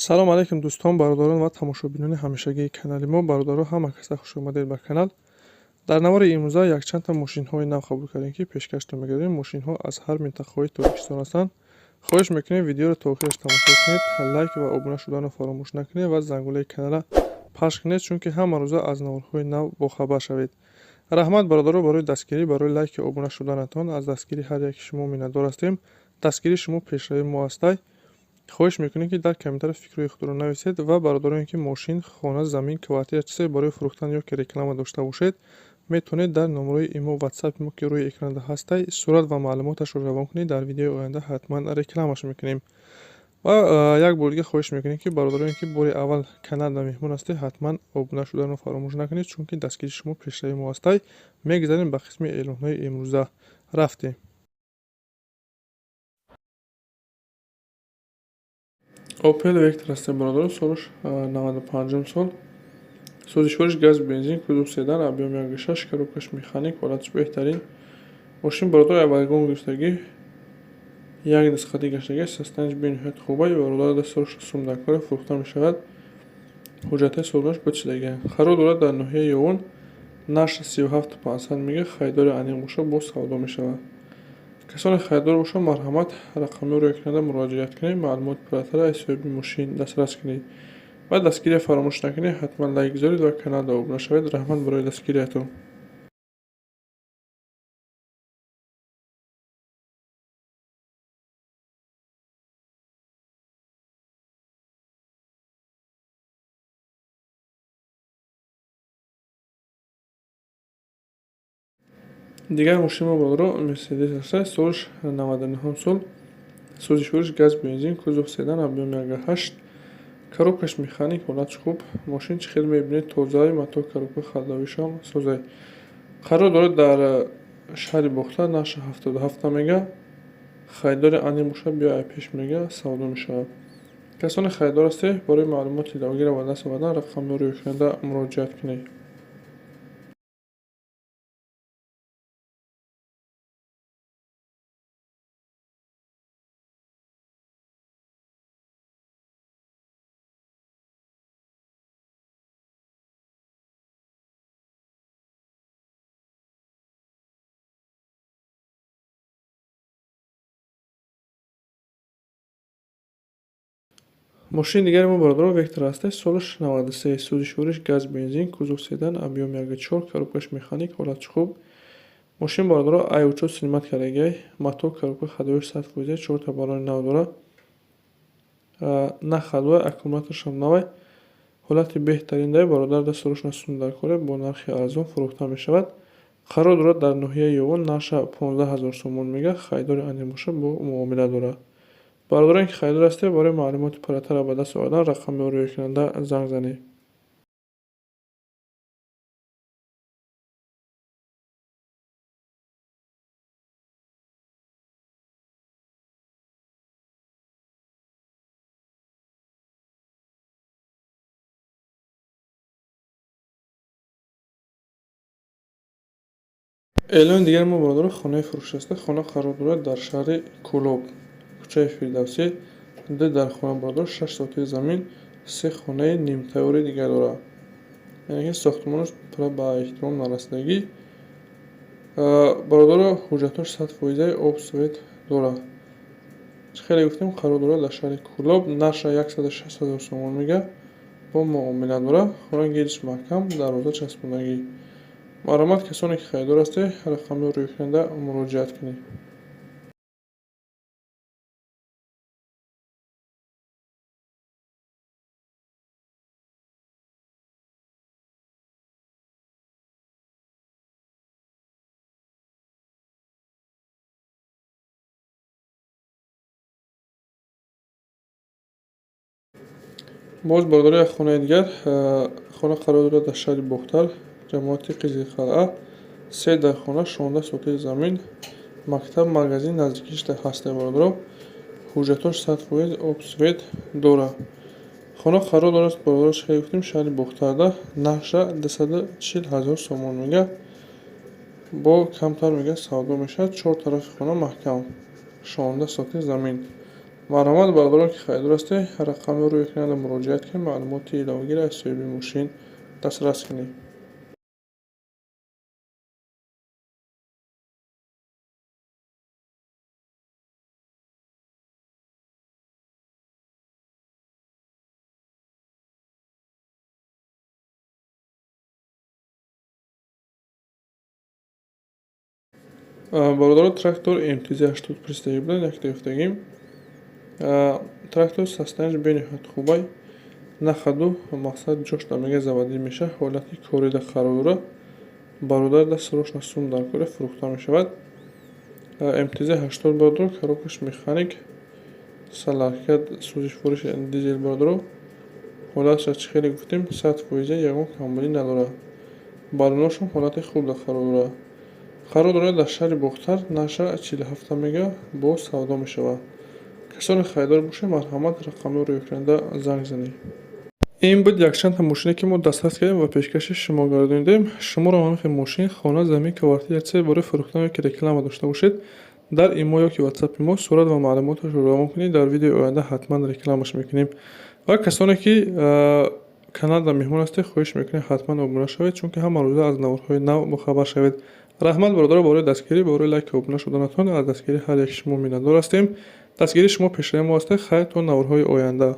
Салом алейкум, дӯстон, бародарон ва тамошобинони ҳамешагии канали мо. Бародаро, ҳама каса хуш омадед ба канал. Дар навори имрӯза якчандта мошинҳои нав қабул кардем, ки пешкаштон мегардем. Мошинҳо аз ҳар минтақаҳои Тоҷикистон ҳастанд. Хоҳиш мекунем, видеоро то охираш тамошо кунед, лайк ва обуна шуданро фаромӯш накунед ва зангулаи каналра пахш кунед, чунки ҳама рӯза аз наворҳои нав бохабар шавед. Раҳмат, бародаро, барои дастгирӣ, барои лайки обуна шуданатон. Аз дастгирии ҳар яки шумо миннатдор ҳастем. Дастгирии шумо пешравии мо ҳастай. Хоҳиш мекунем, ки дар комментария фикрҳои худро нависед ва бародароне, ки мошин, хона, замин, квартира, чизе барои фурӯхтан ё ки реклама дошта бошед, метавонед дар номерои имо, ватсапи мо, ки рӯи экранда ҳастай, сурат ва маълумоташро равон кунед. Дар видеои оянда ҳатман рекламаш мекунем. Ва як бор дига хоҳиш мекунем, ки бародароне, ки бори аввал каналда меҳмон ҳастед, ҳатман обуна шуданро фаромӯш накунед, чунки дастгирии шумо пешравии мо ҳастай. Мегузарем ба қисми эълонҳои имрӯза. Рафтем. Опел Вектор ҳастем, бародарон, солаш 95 сол. Сӯзишвориш газ, бензин, кузов седан, объём 1,6, коробкаш механик, ҳолаташ беҳтарин. Мошин, бародар, аввалгон гирифтагӣ, як дастхатӣ гаштагӣ, состояниш бениҳоят хубай. Бародар, дастрош сум дар кора фурӯхта мешавад. Ҳуҷҷатҳои созмонаш бучидагианд. Қарор дорад дар ноҳияи Ёвон, нарх 37 500 мега, харидори аниқ бошад, боз савдо мешавад. Касоне харидор бошанд, марҳамат, рақамҳоро экранда муроҷиат кунед, маълумоти пурратара аз соҳиби мошин дастрас кунед. Ва дастгирия фаромӯш накунед, ҳатман лайк гузоред ва каналда обуна шавед. Раҳмат барои дастгириятон. Дигар мошини мо, бародаро, Мерседес аст, солаш 99 сол. Сӯзишвориш газ, бензин, кузов седан, объём 1,8, коробкаш механик, ҳолаташ хуб. Мошин, чӣ хел мебинед, тозаи, мотор, коробка, ходовишам созай. Қарор дорад дар шаҳри Бохтар, нархи 77 мега, харидори аниқ бошад, биё ай пеш мега, савдо мешавад. Касоне харидор ҳастед, барои маълумоти иловагиро ба даст овардан рақамҳоро экранда муроҷиат кунед. Мошини дигари мо, бародаро, Вектор ҳаст, солаш 93, сӯзишвориш газ, бензин, кузов седан, объём 1,4, коробкаш механик, ҳолаташ хуб. Мошин, бародаро, ай учёт снимать кардагиай, мотор, коробка, ходовиш 100%, чорта баллони нав дорад. На ходовай, аккумуляторшам навай. Ҳолати беҳтарин дай, бародар, дастрош сум дар коре, бо нархи арзон фурӯхта мешавад. Қарор дорад дар ноҳияи Ёвон, нарха 15 000 сомон мега, харидори аниқ бошад, бо муомила дорад. Бародароне, ки харидор ҳастед, барои маълумоти пурратара ба даст овардан рақамҳоро экранда занг занед. Эълони дигари мо, бародаро, хонаи фурӯш аст. Хона қарор дорад дар шаҳри Кӯлоб, кӯчаи Фирдавсӣ, ду дар хона, бародаро, 6 сотих замин, се хонаи нимтайёри дигар дорад. Яъне ки сохтмонаш пурра ба эҳтимом нарасидагӣ. Бародаро, ҳуҷҷатҳош 100%, об, свет дорад. Чӣ хеле гуфтем, қарор дорад дар шаҳри Кӯлоб, нарха 160 000 сомон мега, бо муомила дорад. Хона гирдиш маҳкам, дарвоза часпондагӣ. Марҳамат, касоне ки харидор ҳастед, рақамҳоро экранда муроҷиат кунед. Боз, бародаро, як хонаи дигар. Хона қарор дорад дар шаҳри Бохтар, ҷамоати Қизилқалъа, се дар хона, 16 сотих замин, мактаб, магазин наздикиш ҳастед, бародаро. Ҳуҷҷатҳош 100%, об, свет дорад. Хона қарор дорад, бародаро, хеле гуфтем, шаҳри Бохтарда, нархша 240 000 сомон мега, бо камтар мега савдо мешавад. Чор тарафи хона маҳкам, 16 сотих замин. Марҳамат, бародарон, ки харидор ҳастед, рақами рӯи экрана муроҷиат кунед, маълумоти иловагиро аз соҳиби мошин дастрас кунед. Бародаро, трактор МТЗ 80 пристаги будан, якта ёфтагим. Трактор состоянияш бениҳоят хубай, нахаду мақсад ҷош намега, заводӣ меша, ҳолати корида қарор дорад. Бародар да срочно сум дар кора, фурӯхта мешавад. МТЗ 80, бародаро, коробкаш механик, солярка, сӯзишвориш дизел. Бародаро, ҳолатша чӣ хеле гуфтем, 100%, ягон камбудӣ надорад. Баллоношам ҳолати хубда қарор дорад. Қарор дорад дар шаҳри Бохтар, наша 47 мега, боз савдо мешавад. Касоне харидор бошед, марҳамат, рақамҳои рӯи экранда занг занед. Ин буд якчандта мошине, ки мо дастрас кардем ва пешкаши шумо гардонидем. Шуморо ҳамин хел мошин, хона, замин, квартира, чизе барои фурӯхтан ё ки реклама дошта бошед, дар имо ё ки ватсапи мо сурат ва маълумоташро равон кунед, дар видеои оянда ҳатман рекламаш мекунем. Ва касоне ки каналда меҳмон ҳастед, хоҳиш мекунем, ҳатман обуна шавед, чунки ҳама рӯза аз наворҳои нав бохабар шавед. Раҳмат, бародаро, барои дастгирӣ, барои лайку обуна шуданатон. Аз дастгирии ҳар яки шумо миннатдор ҳастем. Дастгирии шумо пешраи мо ҳастед. Хайр, то наворҳои оянда.